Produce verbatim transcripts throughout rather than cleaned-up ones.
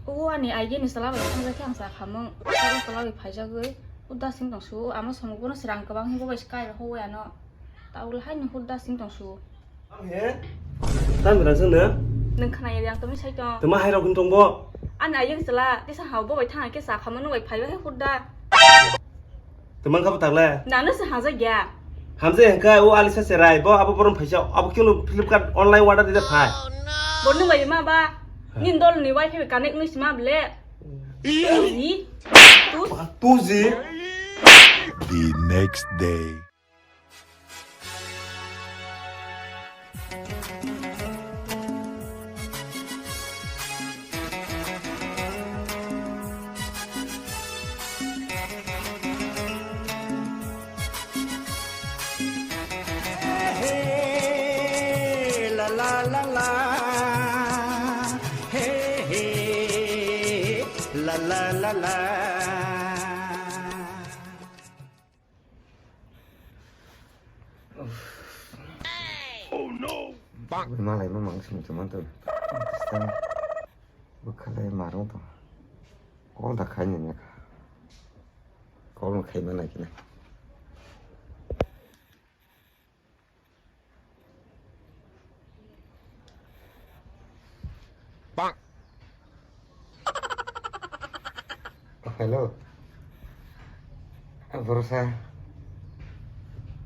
O ani aigeni chwla bai thangjakhe ang cha khamung. Chwla bai phaijagwi hurda sing tong su. Amo samung bono swrang kwbang hinwi bo bai se kai rw hoi ano. Tabuk le haino hurda sing tong su. Tam he? Tam he rang sung na? Nwng khna ya ang tongwi sai tong. Tama hai rok tong bo? Ani aigeni chwla tisa hao bo bai thang khe cha khamung nw bai phaiba he hurda. Tama kha bo tak le? Nano se hajak ya. Hamjai hwnkha o Alisa Cherai, bo abo borom phaisa, abo kilo Flipkart online order dida phai. Bo nung bai ma ba? Ha. Nin dol ni wifi bai connect nui sima ble. Tuji. Tu. Tuji. The next day. Hey, la, la, la, la. Hey, hey, la, la, la, la. Malai ma mang sung tongma tong. Bwkhalai marung tong. Call da khai nini kha. Call khai ma nai kina. Hello. Borosa.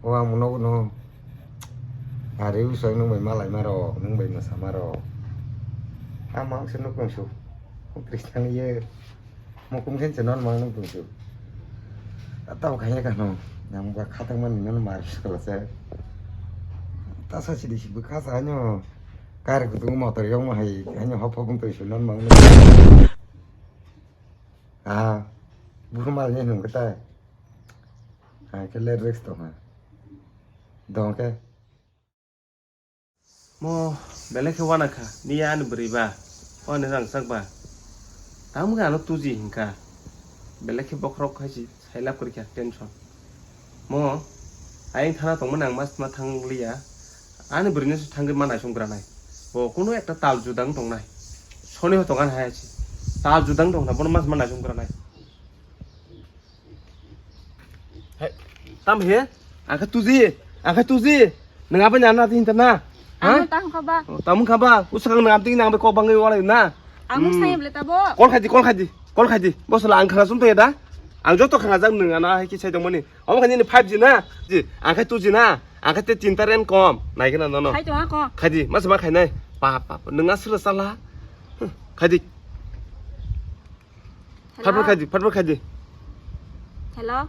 O ang nogo no. Ari usai nung bai malai maro, nung bai masa maro. Ang mang se nuk nung su. Kristan ye. Mukum khen se non mang nung tong su. Tao khaye kano. Nang ba khatang man non mar su kala se. Tasa sidi si bwkha sa hanyo. Kar kutung motor yong ma hai hanyo hop hop tong su non mang nung. Ah, buru mal ni nung kata. Ah, ke le rex to ha. Dong ke. Mo belai khe wana kha, niya ani bwrwi ba, o ani rangchak ba. Tamo khe ano tuji hinkha. Belai khe bokhorok hai se sai lab kwrwi kha tension. Mo ayang thana tongmani ang mas ma thang liya. Ani bwrwino se thangwi ma naisong granai. Bo kuno ekta tal juda wng tongnai. Soni ho tongan hai se. Tal juda wng tongna bono mas ma naisong granai. Hai, tam he? Ang khe tuji, ang khe tuji. Nwng abo ni ano ati hinta na? Ha? Ano tang kha ba? Oh, tam kha ba? Usakang nwng abdi nang be kok bangwi walai na? Ang Hmm. Saya bele tabo. Call khaidi, call khaidi, call khaidi. Bosla ang khana sum to ya da? Ang joto khana jang nwng ano hai ki sai tongmani. Omo khaini five G na? Ji, ang khe two G na? Ang khe te tinta ren kom. Nai gana nono. Khai tonga ko. Khaidi, mas ma khainai. Pa, pa, pa. Nwng aswla sala. Huh, khaidi. Hello? Phatpha khaidi, phatpha khaidi. Hello?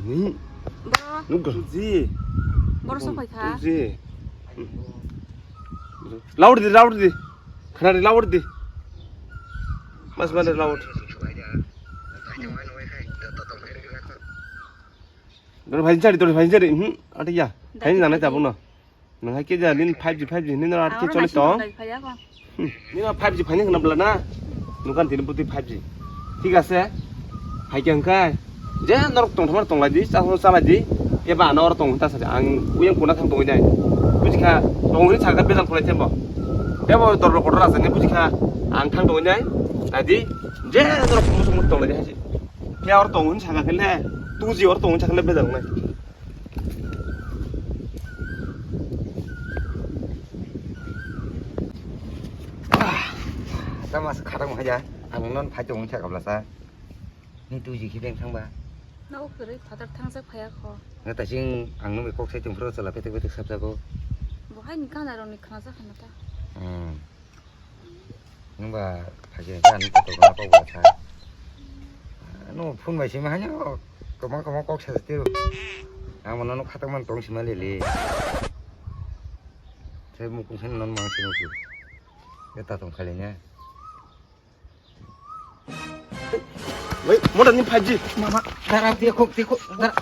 Ni. Bro. Nugga. Ji. Bro, so phai kha. Ji. Loud di, loud di. Khana di, loud di. Mas mane loud. Dor bhai jari, dor bhai jari. Hmm, ati ya. Hai nang nai tabung no. Nang hai ke ja nin five G, five G nin aro ke choli tong. Hmm, nin aro five G phai ni khna bla na. Nukan tini buti five G. Thik ase. Hai ke hwnkhe. Je norok tong thomar tong lai di, cha cha lai di. Eba ano oro tong ta sa ang uyang kuna thang tong nai. Buji kha tong ni saga bejal khulai thembo. Ebo dor dor kotor asa ni buji kha ang thang tong nai. Adi je norok musuk musuk tong lai di hai. Khe oro tong hwn saka khe le, two G oro tong hwn saka le bejal nai. Tamo asa khatang mo haja, ang non phai tong hwn saka bla sa. Ni two G khe beng thang ba. Nogo kwrwi phatar thangjak phaiya kho. Nga ta sing ang nungni kok sai tong phro chala petek petek sapjago. Bo hai ni gana rok ni khna jakha na ta. Hmm. Nungba phai khe ani kotor ma kok ba tha. No phone bai sima hanyo kwbang kwbang kok sa tiro. Ang mano no khatak man tong sima lele. Sai mukung san non mang sima tu. Eta tong khale nya. Wei, motor ni five G. Mama, dara, dia kok, dia kok, dara.